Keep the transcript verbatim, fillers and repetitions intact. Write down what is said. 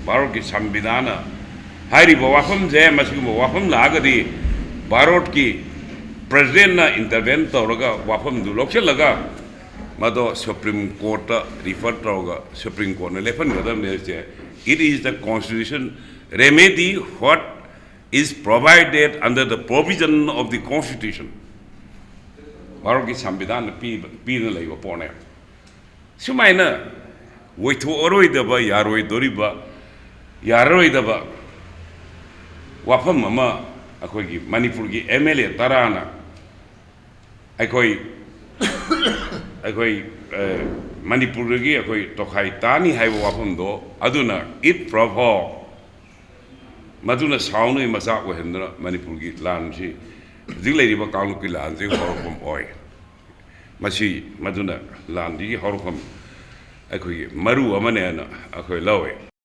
ꯚꯥꯔꯠꯀꯤ ꯁꯪꯕꯤꯙꯥꯟꯅ ꯍꯥꯏꯔꯤꯕ ꯋꯥꯐꯝꯁꯦ, ꯃꯁꯤꯒꯨꯝꯕ ꯋꯥꯐꯝ ꯂꯥꯛꯑꯒꯗꯤ ꯚꯥꯔꯠꯀꯤ ꯄ꯭ꯔꯁꯤꯗꯦꯟꯅ ꯏꯟꯇꯔꯚꯦꯟ ꯇꯧꯔꯒ ꯋꯥꯐꯝꯗꯨ ꯂꯧꯁꯤꯜꯂꯒ ꯃꯗꯣ ꯁꯨꯄ꯭ꯔꯤꯝ ꯀꯣꯔꯠꯇ ꯔꯤꯐꯔ ꯇꯧꯔꯒ ꯁꯨꯄ꯭ꯔꯤꯝ ꯀꯣꯔꯠꯅ ꯂꯦꯞꯍꯟꯒꯗꯕꯅꯦ꯫ ꯁꯦ, it is the constitution remedy what is provided under the provision of the constitution. ꯚꯥꯔꯠꯀꯤ ꯁꯪꯕꯤꯙꯥꯟꯅ ꯄꯤꯕ, ꯄꯤꯗꯨꯅ ꯂꯩꯕ ꯄꯣꯠꯅꯦ꯫ ꯁꯨꯃꯥꯏꯅ ꯑꯣꯏꯊꯣꯛꯑꯔꯣꯏꯗꯕ, ꯌꯥꯔꯣꯏꯗꯣꯔꯤꯕ, ꯌꯥꯔꯔꯣꯏꯗꯕ ꯋꯥꯐꯝ ꯑꯃ ꯑꯩꯈꯣꯏꯒꯤ ꯃꯅꯤꯄꯨꯔꯒꯤ ꯑꯦꯝ ꯑꯦꯜ ꯑꯦ ꯇꯔꯥꯅ ꯑꯩꯈꯣꯏ, ꯑꯩꯈꯣꯏ, ꯑ, ꯃꯅꯤꯄꯨꯔꯗꯒꯤ ꯑꯩꯈꯣꯏ ꯇꯣꯈꯥꯏ ꯇꯥꯅꯤ ꯍꯥꯏꯕ ꯋꯥꯐꯝꯗꯣ, ꯑꯗꯨꯅ ꯏꯠ ꯄ꯭ꯔꯣꯚꯣ, ꯃꯗꯨꯅ ꯁꯥꯎꯅꯩ ꯃꯆꯥꯛ ꯑꯣꯏꯍꯟꯗꯨꯅ ꯃꯅꯤꯄꯨꯔꯒꯤ ꯂꯥꯟꯁꯤ, ꯍꯧꯖꯤꯛ ꯂꯩꯔꯤꯕ ꯀꯥꯡꯂꯨꯞꯀꯤ ꯂꯥꯟꯁꯤ ꯍꯧꯔꯛꯐꯝ ꯑꯣꯏ꯫ ꯃꯁꯤ ꯃꯗꯨꯅ ꯂꯥꯟꯁꯤꯒꯤ ꯍꯧꯔꯛꯐꯝ ꯑꯩꯈꯣꯏꯒꯤ ꯃꯔꯨ ꯑꯃꯅꯦꯅ ꯑꯩꯈꯣꯏ ꯂꯧꯏ꯫